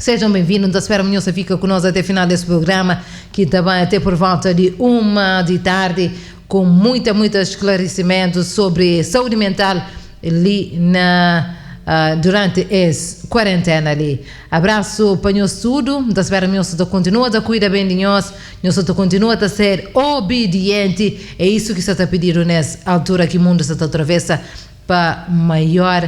Sejam bem-vindos, ta spera nhos fika ku nos até final desse programa, que também até por volta de 1 de tarde, com muita, muita esclarecimento sobre saúde mental ali durante essa quarentena ali. Abraço para nós tudo, ta spera nhos continua a cuida bem de nós, nhos continua a ser obediente, é isso que está pedindo nessa altura que o mundo está atravessa para maior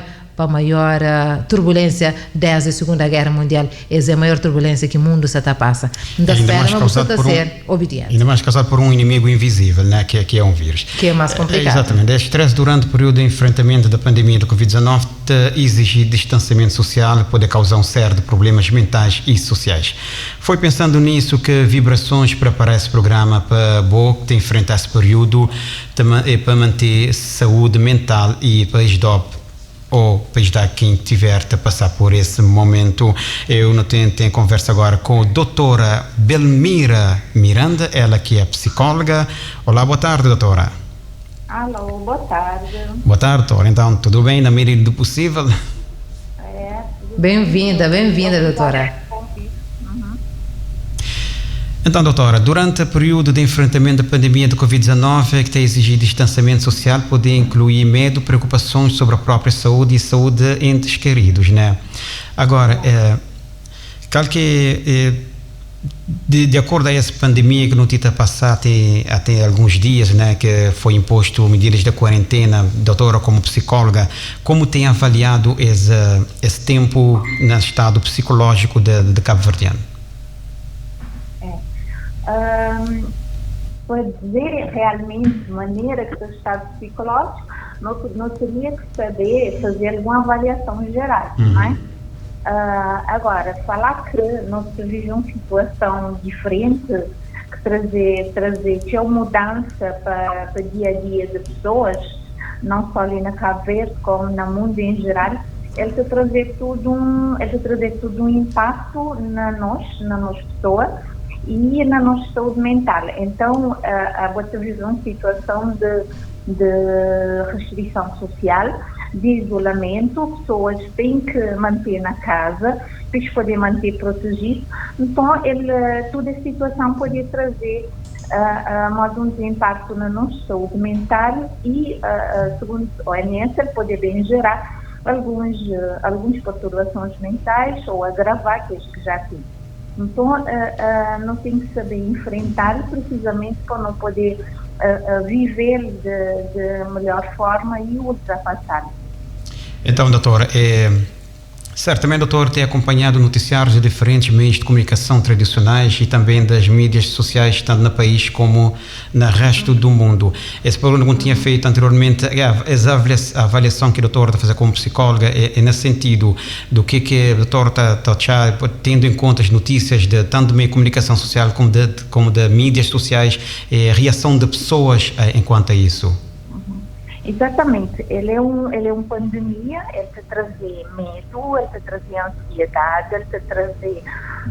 turbulência desde a Segunda Guerra Mundial. Essa é a maior turbulência que o mundo está passa. Então, Ainda espera, mais mas causado você por um, ser obediente. Ainda mais causado por um inimigo invisível, né? Que é um vírus. Que é mais complicado. É, exatamente. É estresse durante o período de enfrentamento da pandemia do Covid-19 te exigir distanciamento social, pode causar um série de problemas mentais e sociais. Foi pensando nisso que Vibrações prepara esse programa para bo te enfrentar esse período também, para manter saúde mental e para ajudar ou para ajudar quem tiver a passar por esse momento. Eu não tenho conversa agora com a doutora Belmira Miranda, ela que é psicóloga. Olá, boa tarde, doutora. Alô, boa tarde. Boa tarde, doutora. Então, tudo bem na medida do possível? É, tudo Bem-vinda, bem. Bem-vinda, Obrigada doutora. pelo convite. Então, doutora, durante o período de enfrentamento da pandemia do Covid-19, que tem exigido distanciamento social, pode incluir medo, preocupações sobre a própria saúde e saúde de entes queridos, né? Agora, qual que de acordo a essa pandemia que não tinha passado até alguns dias, né, que foi imposto medidas de quarentena, doutora, como psicóloga, como tem avaliado esse tempo no estado psicológico de Cabo Verdeano? Para dizer realmente de maneira que o estado psicológico, não teria que saber fazer alguma avaliação geral, não é? Agora, falar que não se vive uma situação diferente, que trazer que é uma mudança para o dia a dia de pessoas, não só ali na Cabo Verde, como no mundo em geral, ele te trazer tudo um impacto na nossa pessoa e na nossa saúde mental. Então, a você vive uma situação de restrição social, de isolamento, pessoas têm que manter na casa, para se poder manter protegido. Então, toda a situação pode trazer mais um impacto na nossa saúde mental e, segundo a OMS, ele pode bem gerar algumas perturbações mentais ou agravar aqueles que já têm. Então, não tem que saber enfrentar precisamente para não poder viver de melhor forma e ultrapassar. Então, doutora, certamente o doutor tem acompanhado noticiários de diferentes meios de comunicação tradicionais e também das mídias sociais, tanto no país como no resto do mundo. Esse problema que tinha feito anteriormente, essa avaliação que o doutor está a fazer como psicóloga é nesse sentido do que o doutor está tendo em conta as notícias de tanto meio de comunicação social como de mídias sociais, reação de pessoas enquanto a isso. Exatamente. Ele é um pandemia, ele te trazer medo, ele te trazer ansiedade, ele te trazer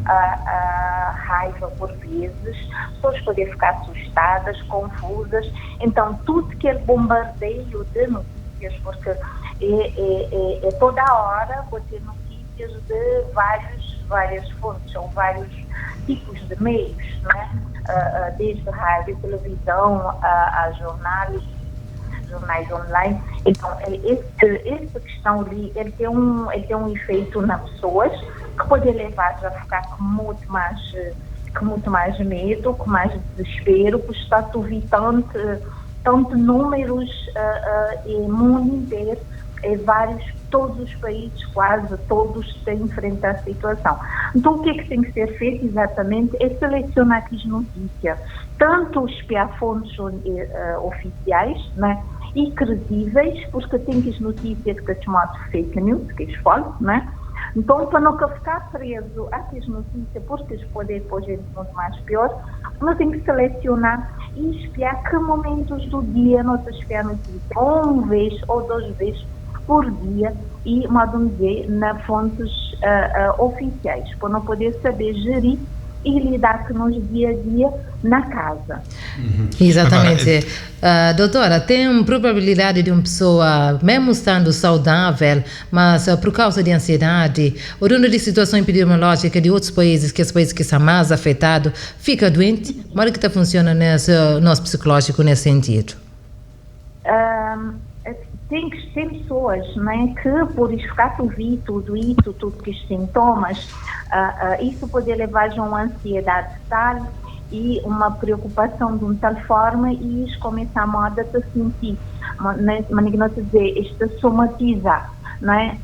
a raiva por vezes, pessoas podem ficar assustadas, confusas. Então, tudo que é bombardeio de notícias, porque é toda a hora vou ter notícias de várias fontes ou vários tipos de meios, não é? Desde rádio, televisão, a jornais online. Então, essa questão ali, ele tem um efeito nas pessoas que pode levar a ficar com muito mais medo, com mais desespero, por estar a ouvir tanto números e mundo inteiro, em vários, todos os países, quase todos, têm enfrentado a situação. Então, o que é que tem que ser feito exatamente é selecionar aqui as notícias, tanto espiar fontes oficiais, né, e credíveis, porque tem que as notícias que é chamado fake news, que é falso, né? Então, para não ficar preso àquelas notícias, porque eles podem depois ser muito mais pior, nós temos que selecionar e espiar que momentos do dia nós espiar notícia, ou uma vez ou duas vezes por dia e, modo de dizer, na fontes oficiais, para não poder saber gerir e lidar com nos dia a dia na casa. Exatamente. Doutora, tem probabilidade de uma pessoa, mesmo estando saudável, mas por causa de ansiedade, ou de situação epidemiológica de outros países, que os países que são mais afetados, fica doente? Como é que está funciona nesse nosso psicológico nesse sentido? Tem pessoas, né, que por ficar ouvir tudo isso, tudo que os sintomas, isso pode levar a uma ansiedade tal e uma preocupação de uma tal forma e isso começa a moda a sentir, mas não dizer, isto somatiza, não é?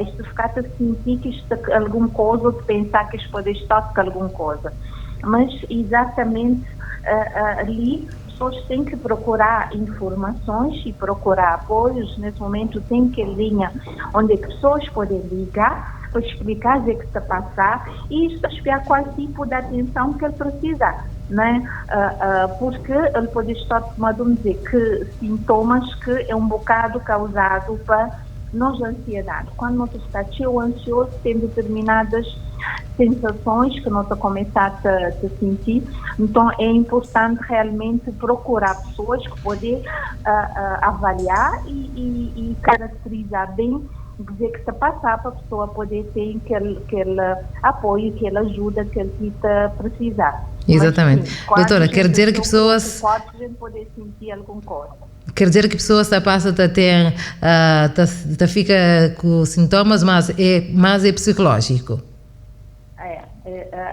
Isto ficar a sentir que isto alguma coisa, ou de pensar que isto pode estar com alguma coisa, mas exatamente ali pessoas têm que procurar informações e procurar apoios. Nesse momento tem que linha onde as pessoas podem ligar para explicar o que está a passar e explicar qual tipo de atenção que ele precisa, né? Porque ele pode estar tomando dizer que sintomas que é um bocado causado por nossa ansiedade. Quando nós está cheio ansioso, tem determinadas sensações que nós começamos a sentir, então é importante realmente procurar pessoas que podem avaliar e caracterizar bem o que está a passar para a pessoa poder ter aquele apoio, aquela ajuda que ele está precisar. Exatamente. Mas, sim, doutora, quer dizer que pessoas... Pode a gente poder sentir alguma coisa. Quer dizer que pessoa está passa a ter, fica com sintomas, mas é psicológico.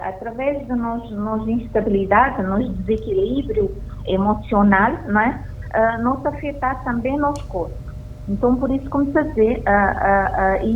Através da nossa instabilidade, nosso desequilíbrio emocional, não é? Nos afeta também nosso corpo. Então, por isso, como se diz,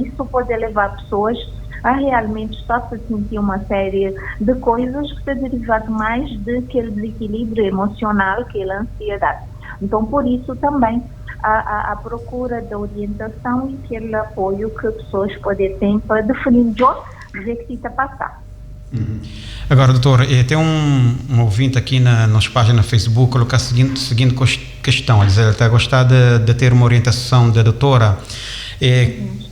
isso pode levar pessoas a realmente estar a sentir uma série de coisas que se derivam mais daquele desequilíbrio emocional, que é a ansiedade. Então, por isso também, a procura da orientação e aquele apoio que pessoas podem ter para definir melhor o que está a passar. Uhum. Agora, doutor, tem um ouvinte aqui na nossa página no Facebook colocar a seguinte questão. Ele está a gostar de ter uma orientação da doutora.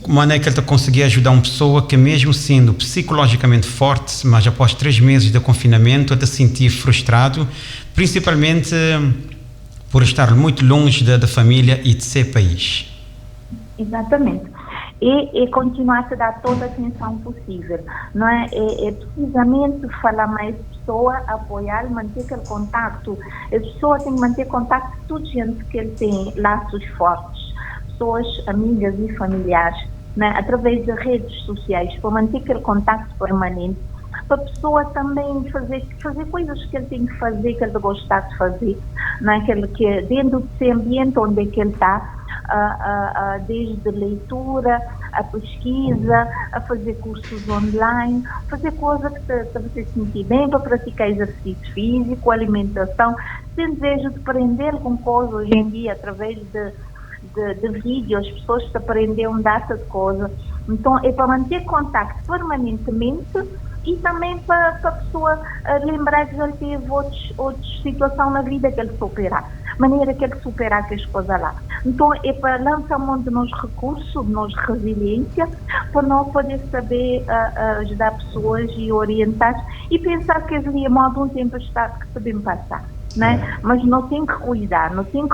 Como é que ele está conseguir ajudar uma pessoa que, mesmo sendo psicologicamente forte, mas após 3 meses de confinamento, até se sentir frustrado, principalmente por estar muito longe da família e de seu país? Exatamente. E continuar a dar toda a atenção possível, não é? É precisamente falar mais pessoa, apoiar, manter aquele contato. A pessoa tem que manter contato com toda gente que ele tem laços fortes, pessoas, amigas e familiares, né? Através de redes sociais, para manter aquele contato permanente, para a pessoa também fazer coisas que ele tem que fazer, que ele gosta de fazer, não é? Que dentro desse ambiente onde é que ele está, desde leitura, a pesquisa, a fazer cursos online, fazer coisas que te você sentir bem, para praticar exercício físico, alimentação, sem desejo de aprender com coisas hoje em dia, através de vídeos, as pessoas te aprendem um data de coisa. Então, é para manter contacto permanentemente e também para a pessoa lembrar que já teve outra situação na vida que ele superar, maneira que ele superar as coisas lá. Então, é para lançar mão de nosso recurso, de nossa resiliência, para nós poder saber ajudar pessoas e orientar e pensar que ali é modo um tempestade que sabemos passar, né? Mas não tem que cuidar, não tem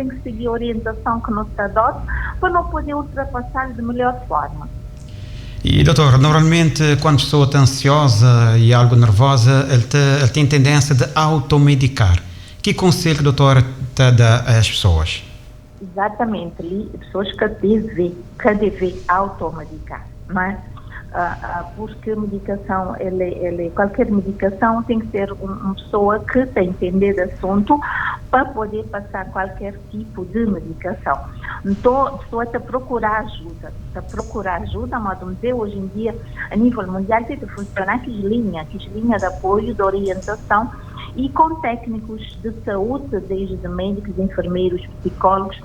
que seguir a orientação que nos adota para não poder ultrapassar de melhor forma. E, doutor, normalmente quando a pessoa está ansiosa e algo nervosa, ele tem tendência de automedicar. Que conselho, doutora, está dá às pessoas? Exatamente, pessoas que devem automedicar, não é? Porque medicação, qualquer medicação tem que ser uma pessoa que tem entender do assunto para poder passar qualquer tipo de medicação. Então, a pessoa está a procurar ajuda, mas vamos dizer, hoje em dia, a nível mundial, tem que funcionar aquelas linhas de apoio, de orientação, e com técnicos de saúde, desde médicos, enfermeiros, psicólogos,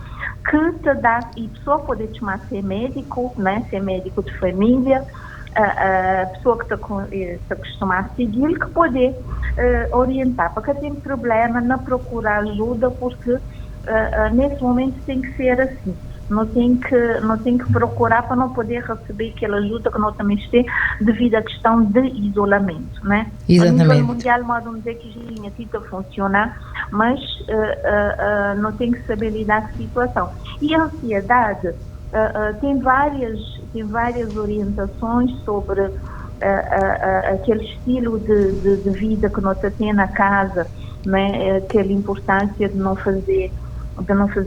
que te dá, e a pessoa pode chamar ser médico, né, ser médico de família, a pessoa que está costuma a seguir, que pode orientar, porque tem problema, não procurar ajuda, porque nesse momento tem que ser assim. Não tem que procurar para não poder receber aquela ajuda que nós também temos devido à questão de isolamento, né? Exatamente. A nível mundial, vamos dizer que já tinha tido a funcionar, mas não tem que saber lidar com a situação. E a ansiedade tem várias orientações sobre aquele estilo de vida que nós temos na casa, né? Aquela importância de não fazer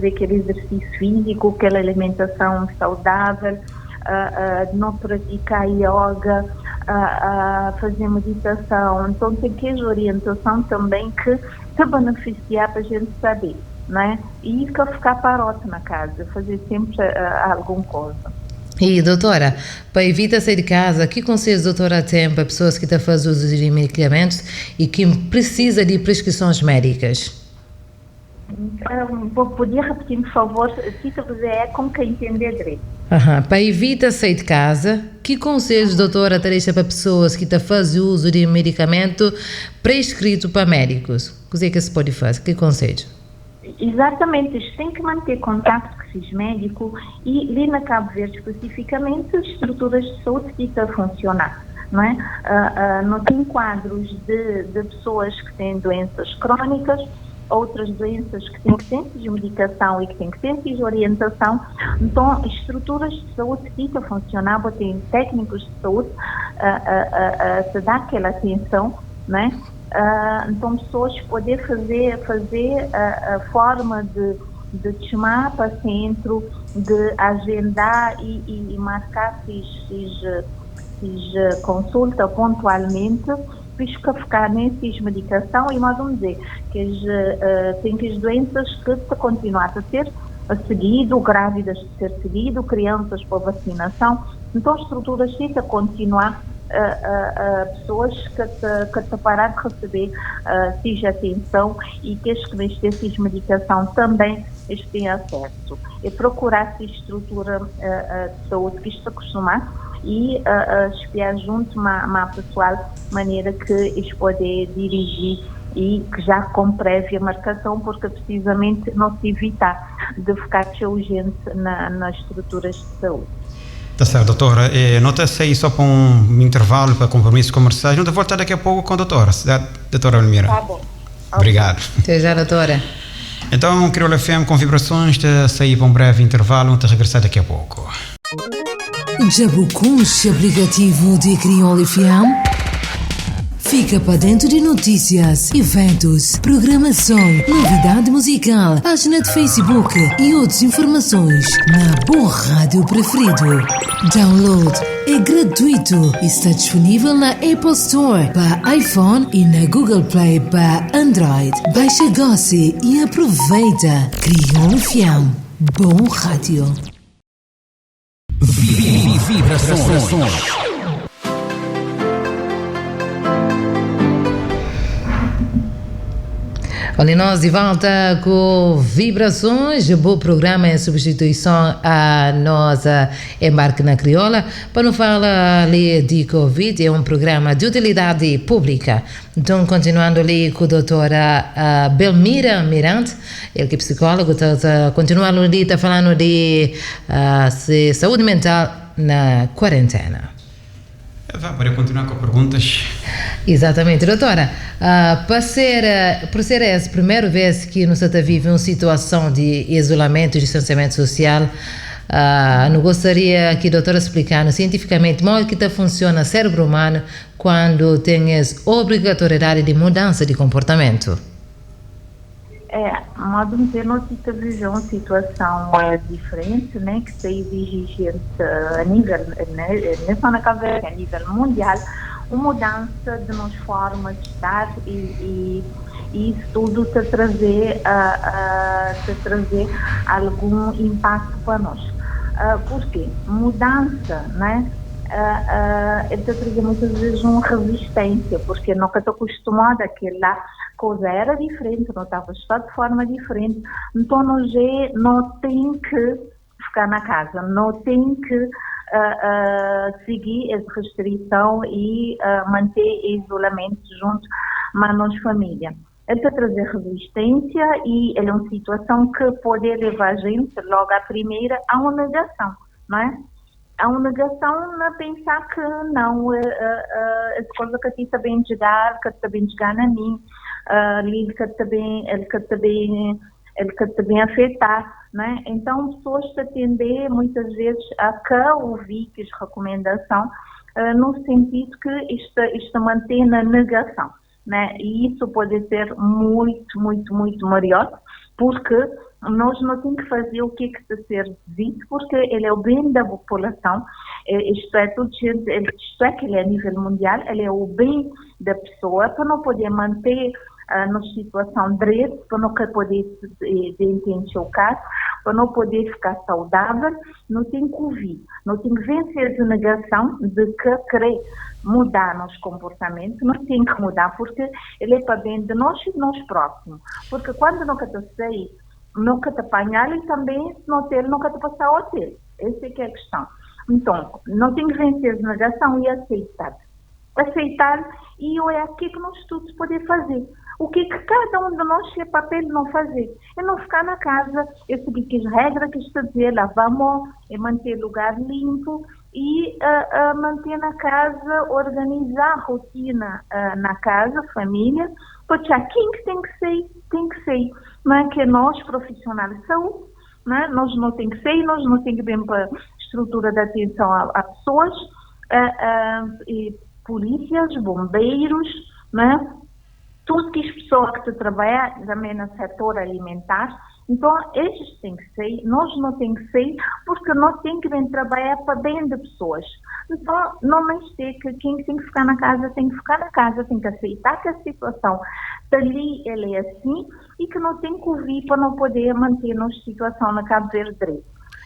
aquele exercício físico, aquela alimentação saudável, de não praticar yoga, fazer meditação. Então tem que ter orientação também que te beneficiar para a gente saber, né? E que ficar parado na casa, fazer sempre alguma coisa. E, doutora, para evitar sair de casa, que conselhos a doutora tem para pessoas que estão a fazer uso de medicamentos e que precisa de prescrições médicas? Podia repetir, por favor, se você é com quem entender direito. Uhum. Para evitar sair de casa, que conselhos, doutora, deixa para pessoas que estão a fazer uso de medicamento prescrito para médicos? O que é que se pode fazer? Que conselho? Exatamente, tem que manter contato com os médico e ali na Cabo Verde especificamente estruturas de saúde que estão a funcionar. Não é? Não tem quadros de pessoas que têm doenças crónicas, outras doenças que têm que ter de medicação e que têm que ter de orientação. Então, estruturas de saúde que estão a funcionar, tem técnicos de saúde a te dar aquela atenção, né? Então, pessoas poder fazer a forma de chamar para centro, de agendar e marcar se consulta pontualmente, que ficar nessa medicação e mais vamos dizer que tem que as doenças que continuar a ser seguido, grávidas de ser seguido, crianças para vacinação. Então, estruturas têm que continuar pessoas que te parar de receber seja atenção e que as que têm medicação também eles têm acesso. E procurar essa estrutura de saúde que está acostumar e espiar junto uma pessoal, de maneira que eles podem dirigir e que já com prévia marcação, porque precisamente não se evitar de ficar cheio gente nas estruturas de saúde. Tá certo, doutora. Nota-se aí só para um intervalo para compromissos comerciais. Não voltar daqui a pouco com a doutora. Doutora Almira. Tá bom. Obrigado. Até já, doutora. Então, Crioula FM com vibrações, de sair para um breve intervalo, vamos regressar daqui a pouco. Dja bu konxe aplikativu di Crioula FM? Fica pa dentro de notícias, eventos, programação, novidade musical, página de Facebook e outras informações na bu rádio preferido. Download é gratuito e está disponível na Apple Store para iPhone e na Google Play para Android. Baixa gósi e aproveita. Crioula FM, bu rádio. Vibrações. Olha, nós de volta com Vibrações, bom programa em substituição à nossa Embarque na Crioula. Para não falar ali de Covid, é um programa de utilidade pública. Então, continuando ali com a doutora Belmira Mirante, ele que é psicólogo, está continuando ali, está falando de saúde mental na quarentena. Vá, para continuar com perguntas. Exatamente, doutora. Por ser essa primeira vez que nos está vive uma situação de isolamento e distanciamento social, não gostaria que a doutora explicasse cientificamente como é que tá funciona o cérebro humano quando tem essa obrigatoriedade de mudança de comportamento. É, modo de dizer, nós estamos a uma situação diferente, né, que se exige a nível, né, não só na Cabo Verde, a nível mundial, uma mudança de nossa forma de estar e isso tudo te trazer algum impacto para nós. Por quê? Mudança, né? Te trazer muitas vezes uma resistência, porque nunca estou acostumada àquela coisa era diferente, não estava só de forma diferente, então nós não tem que ficar na casa, não tem que seguir essa restrição e manter isolamento junto com a nossa família. Ele ta trazer resistência e ele é uma situação que pode levar a gente, logo à primeira, a uma negação, não é? Há uma negação na pensar que não, essa coisa que ti também chegar, que também chegar na mim, ali que também, ele que também, ele que também afetar, né? Então, pessoas te atender muitas vezes a que ouvir que as recomendação, no sentido que isto mantém na negação, né? E isso pode ser muito, muito, muito maior, porque nós não temos que fazer o que é que se ser dito, porque ele é o bem da população, isto é, tudo gente, isto é que ele é a nível mundial, ele é o bem da pessoa, para não poder manter a nossa situação direita, para não poder entender o caso, para não poder ficar saudável, não tem que ouvir, não tem que vencer a negação de que querer mudar nosso comportamento, não tem que mudar, porque ele é para bem de nós e de nós próximos. Porque quando nunca te sei, nunca te apanhar e também, se não ter, nunca te passar ao ter. Essa é que é a questão. Então, não tem que vencer a negação e aceitar. Aceitar e olhar o que é que nós todos podemos fazer. O que é que cada um de nós é papel de não fazer. É não ficar na casa, é seguir que as regras que está a dizer, lavar a mão, é manter o lugar limpo e manter na casa, organizar a rotina na casa, família, porque há quem que tem que ser, tem que ser. Não é que nós, profissionais de saúde, não é? Nós não tem que ser, nós não tem que bem para estrutura de atenção a pessoas, e polícias, bombeiros, não é? Tudo que as pessoas que trabalham também no setor alimentar, então eles têm que ser, nós não temos que ser, porque nós temos que bem trabalhar para bem de pessoas. Então, não mais ter que quem tem que ficar na casa, tem que ficar na casa, tem que aceitar que a situação dali ela é assim e que não tem que ouvir para não poder manter a nossa situação na Cabo Verde.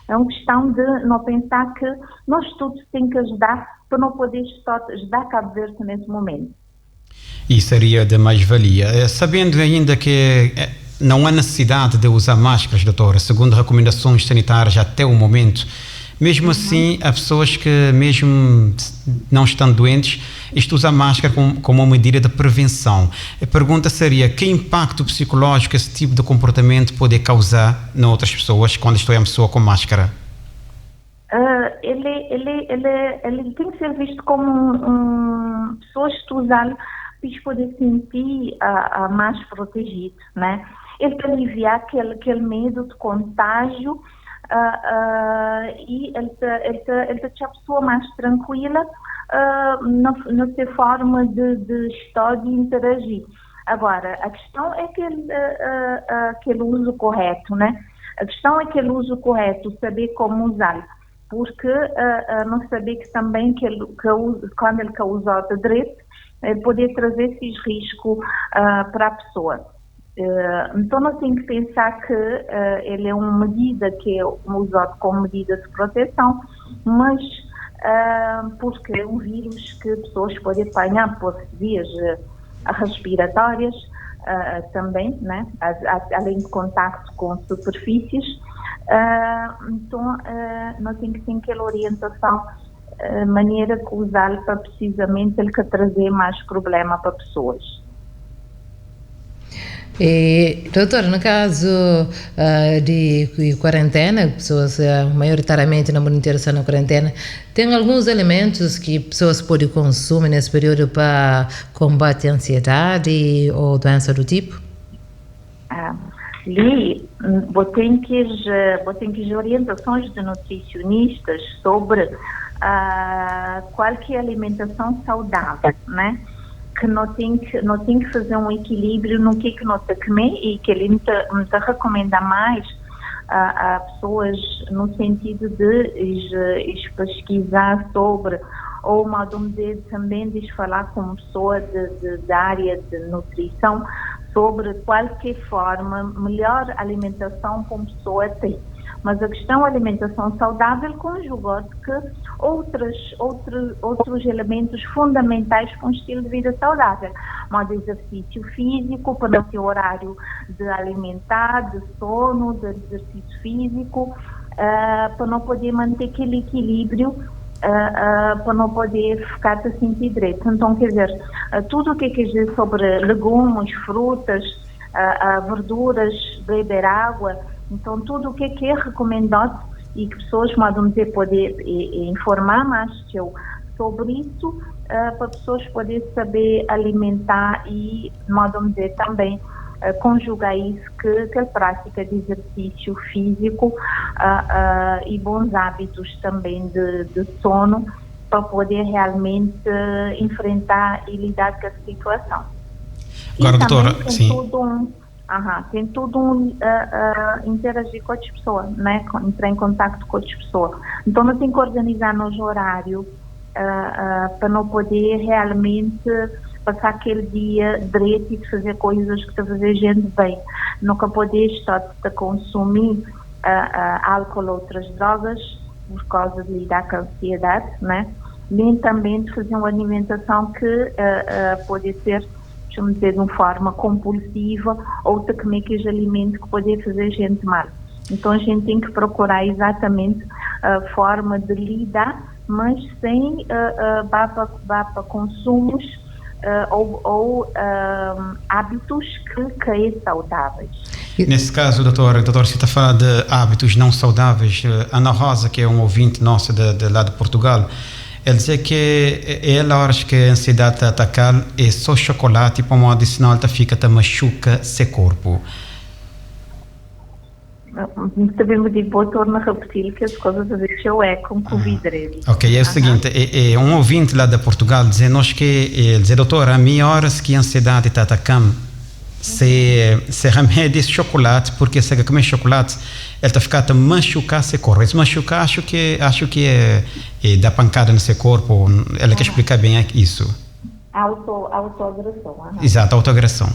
É uma questão de não pensar que nós todos temos que ajudar para não poder ajudar Cabo Verde nesse momento. E seria de mais-valia. Sabendo ainda que não há necessidade de usar máscaras, doutora, segundo recomendações sanitárias até o momento, mesmo assim, há pessoas que, mesmo não estando doentes, isto usa máscara como uma medida de prevenção. A pergunta seria, que impacto psicológico esse tipo de comportamento pode causar em outras pessoas quando estou uma pessoa com máscara? Ele tem que ser visto como pessoas que usam para poder sentir mais protegido, né? Ele para aliviar aquele medo de contágio, e ele deixa a pessoa mais tranquila na sua forma de estar e interagir. Agora, a questão é aquele uso correto, né? A questão é aquele uso correto, saber como usar, porque não saber que também que ele, que quando ele usa de direito, ele pode trazer esses riscos para a pessoa. Então, nós temos que pensar que ele é uma medida que é usada como medida de proteção, mas porque é um vírus que pessoas podem apanhar por vias respiratórias também, né? Além de contacto com superfícies. Então, nós temos que ter aquela orientação, maneira que usar para precisamente ele que trazer mais problema para pessoas. E, doutor, no caso de quarentena, pessoas maioritariamente na mundo inteiro estão na quarentena, tem alguns alimentos que pessoas podem consumir nesse período para combater a ansiedade ou doença do tipo? Li, botei que orientações de nutricionistas sobre qual que é a alimentação saudável, né? Que não tem que fazer um equilíbrio no que não tem que comer e que ele me recomenda mais a pessoas no sentido de pesquisar sobre, ou modo de também de falar com pessoa da área de nutrição sobre qualquer forma, melhor alimentação que uma pessoa tem. Mas a questão da alimentação saudável conjugou-se que outros elementos fundamentais para um estilo de vida saudável, modo exercício físico, para não ter horário de alimentar, de sono, de exercício físico, para não poder manter aquele equilíbrio Pa no poder ficar te sentir direito. Então, quer dizer, tudo o que quer dizer sobre legumes, frutas, verduras, beber água, então tudo o que é recomendado e que pessoas podem dizer poder e informar mais sobre isso, para pessoas poderem saber alimentar e, modo dizer, também conjugar isso que a prática de exercício físico e bons hábitos também de sono para poder realmente enfrentar e lidar com a situação. Agora, e doutora, tem sim. Todo um, aham, tem todo um interagir com outras pessoas, né? Entrar em contato com outras pessoas. Então, nós temos que organizar nosso horário para não poder realmente passar aquele dia direito e de fazer coisas que te fazer gente bem. Nunca poder estar a consumir álcool ou outras drogas por causa de lidar com a ansiedade, né? Nem também de fazer uma alimentação que pode ser, deixa-me dizer, de uma forma compulsiva ou de comer aqueles alimentos que podem fazer gente mal. Então a gente tem que procurar exatamente a forma de lidar, mas sem vá para consumos ou hábitos que é saudáveis. Nesse caso, doutor, você está falando de hábitos não saudáveis. Ana Rosa, que é um ouvinte nosso de lá de Portugal, ela diz que ela, horas que a ansiedade está a atacar, é só chocolate, para modo de sinal, ela fica a machuca seu corpo. Também me digo, vou tornar a repetir que as coisas a ver eu é com Covid. Ok, é o seguinte, é um ouvinte lá de Portugal dizer-nos que, é, dizer, doutor, a minha horas que a ansiedade está atacando, se remédio é chocolate, porque se comer chocolate, ele está ficando a machucar seu corpo. Esse machucar, acho que é dar pancada no seu corpo, ela quer explicar bem isso. Autoagressão. Exato, autoagressão.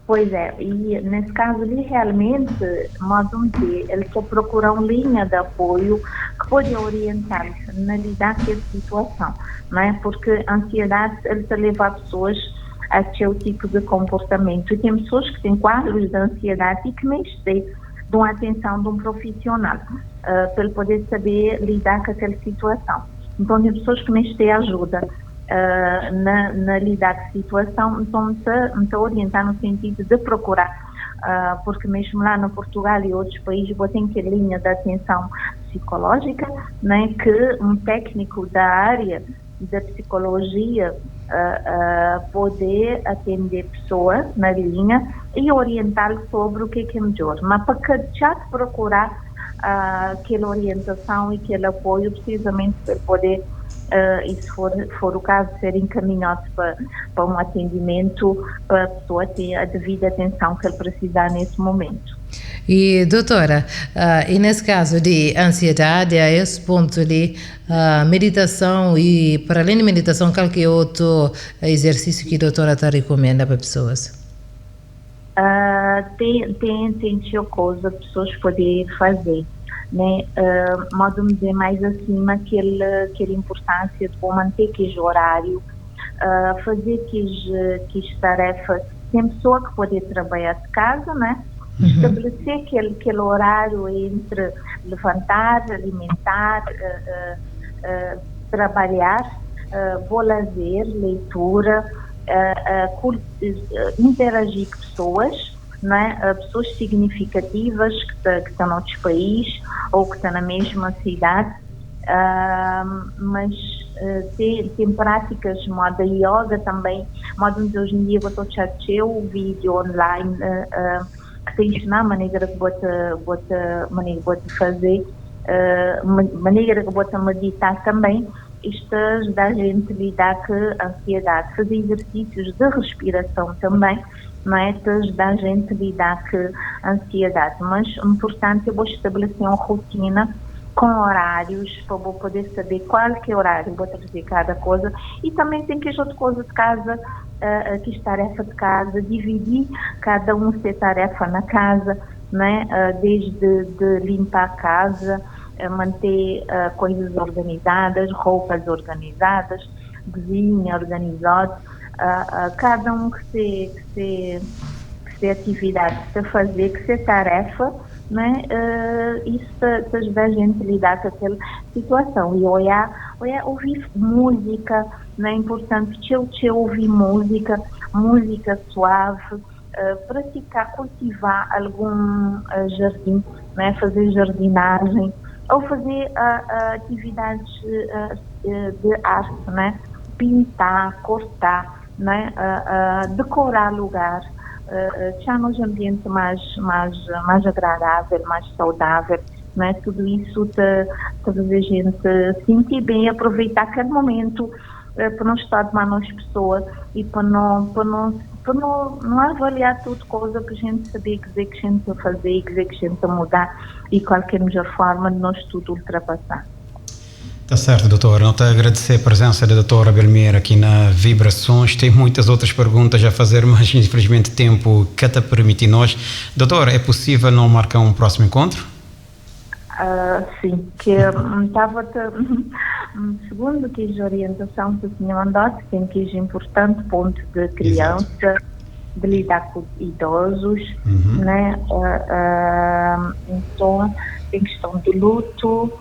Pois é, e nesse caso ali realmente, modo de ele só procura uma linha de apoio que pode orientar na lidar com essa situação, não é? Porque a ansiedade, ele te leva a pessoas a ter o tipo de comportamento. E tem pessoas que têm quadros de ansiedade e que merecem de uma atenção de um profissional, para ele poder saber lidar com aquela situação. Então, tem pessoas que merecem ajuda na lidar com a situação, então te orientar no sentido de procurar, porque mesmo lá no Portugal e outros países você tem que linha de atenção psicológica, né, que um técnico da área da psicologia poder atender pessoa na linha e orientar sobre o que é melhor. Mas para que já procurar aquela orientação e aquele apoio, precisamente para poder, e se for o caso, ser encaminhado para um atendimento, para a pessoa ter a devida atenção que ele precisar nesse momento. E, doutora, e nesse caso de ansiedade, a esse ponto ali, a meditação e, para além de meditação, qual que é outro exercício que a doutora está recomenda para pessoas? Tem coisa que pessoas podem fazer, né? Modo de dizer mais acima aquela importância de manter aquele horário, fazer aquelas tarefas. Tem pessoa que pode trabalhar de casa, né? Estabelecer aquele horário entre levantar, alimentar, trabalhar, vou lazer, leitura, interagir com pessoas, né? Pessoas significativas que estão noutros países ou que estão na mesma cidade, mas tem práticas modo yoga também, modo de hoje em dia vou estar o vídeo online que te ensina a maneira que maneira que vou-te fazer, maneira que vou-te meditar também. Isto ajuda a gente a lidar com a ansiedade, fazer exercícios de respiração também, não é? Te ajuda a gente a lidar com a ansiedade, mas o importante é estabelecer uma rotina com horários para eu poder saber qual que é o horário, vou fazer cada coisa, e também tem que ir outra coisa de casa, que tarefa de casa, dividir cada um sua tarefa na casa, né? Desde de limpar a casa, manter coisas organizadas, roupas organizadas, cozinha organizada, cada um que se atividade que se fazer, que se tarefa, Né? Isso te ajuda a gente a lidar com aquela situação. E olhar, olhar, ouvir música, né? É importante, tcheu, tcheu, ouvir música, música suave, praticar, cultivar algum jardim, né? Fazer jardinagem ou fazer atividades de arte, né? Pintar, cortar, né? Decorar lugar, deixar nos ambiente mais, mais, mais agradável, mais saudável, né? Tudo isso te, te faz a gente sentir bem e aproveitar aquele momento para não estar de mais pessoa e para não, para não, para não, não avaliar tudo coisa para a gente saber o que é que a gente fazer e o que é que a gente mudar e qual é a melhor forma de nós tudo ultrapassar. Tá certo, doutora. Não te agradecer a presença da doutora Belmira aqui na Vibrações. Tem muitas outras perguntas a fazer, mas infelizmente tempo que te permite nós. Doutora, é possível não marcar um próximo encontro? Sim, que estava segundo que a orientação que eu tinha mandado, tem que é importante ponto de criança, Exato. De lidar com idosos, né? Então tem questão de luto,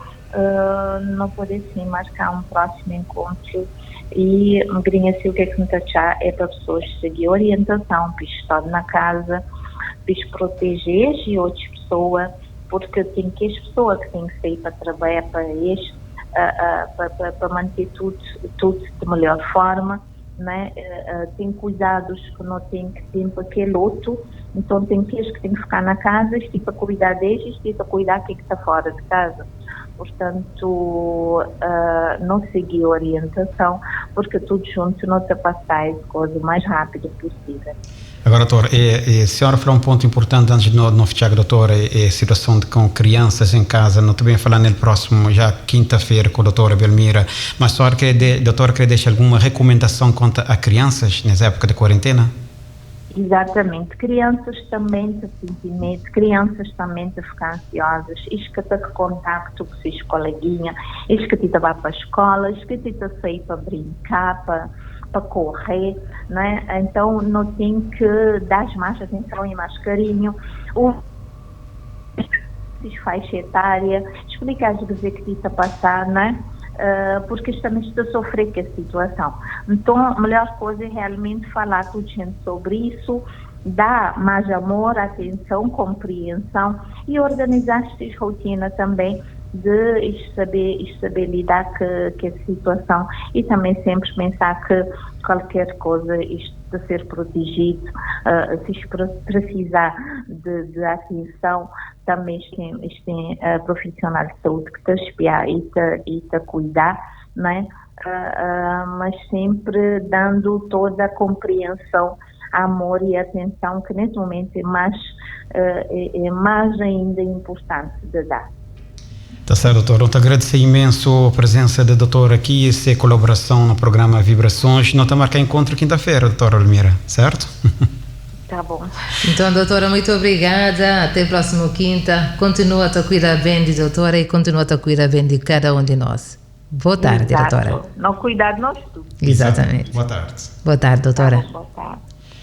não poder sim marcar um próximo encontro e assim, o que é que me tá é para pessoas seguir orientação, para estar na casa, para proteger de outras pessoas, porque tem que as pessoas que têm que sair para trabalhar para este, para, para, para manter tudo, tudo de melhor forma, né? Tem cuidados que não tem que ter para aquele outro, então tem que que tem que ficar na casa, tipo para cuidar deles, tipo para cuidar quem que está fora de casa. Portanto, não seguir a orientação, porque tudo junto não te passar essa coisa o mais rápido possível. Agora, doutor, e, e, a senhora falou um ponto importante antes de não, não fechar, doutor, é, é a situação de, com crianças em casa. Não estou bem falar no próximo, já quinta-feira, com a doutora Belmira, mas a senhora quer, de, doutora, quer deixar alguma recomendação quanto a crianças nessa época de quarentena? Exatamente. Crianças também te sentem medo, crianças também te ficam ansiosas, isto que te contacto com seus coleguinhas, isto que te vai para a escola, isto que te sair para brincar, para para correr, né? Então não tem que dar mais atenção e mais carinho. O faixa etária, explicar o que que está a passar, né? Porque também está a sofrer com a situação. Então, a melhor coisa é realmente falar com gente sobre isso, dar mais amor, atenção, compreensão e organizar essa rotina também de saber, saber lidar com, com a situação e também sempre pensar que qualquer coisa isto de ser protegido, se precisar de, de atenção, também tem, tem profissional de saúde que te espiar e te, e te cuidar, não é? Mas sempre dando toda a compreensão, amor e atenção que nesse momento é mais, é, é mais ainda importante de dar. Tá certo, doutor. Eu te agradeço imenso a presença da doutora aqui e essa colaboração no programa Vibrações. Não está marcado encontro quinta-feira, doutora Almira, certo? Tá bom. Então, doutora, muito obrigada. Até próximo quinta. Continua a te cuidar bem de doutora e continua a te cuidar bem de cada um de nós. Boa tarde, Exato. Doutora. Não cuidar de nós tudo. Exatamente. Boa tarde. Boa tarde, doutora. Tá bom, boa tarde.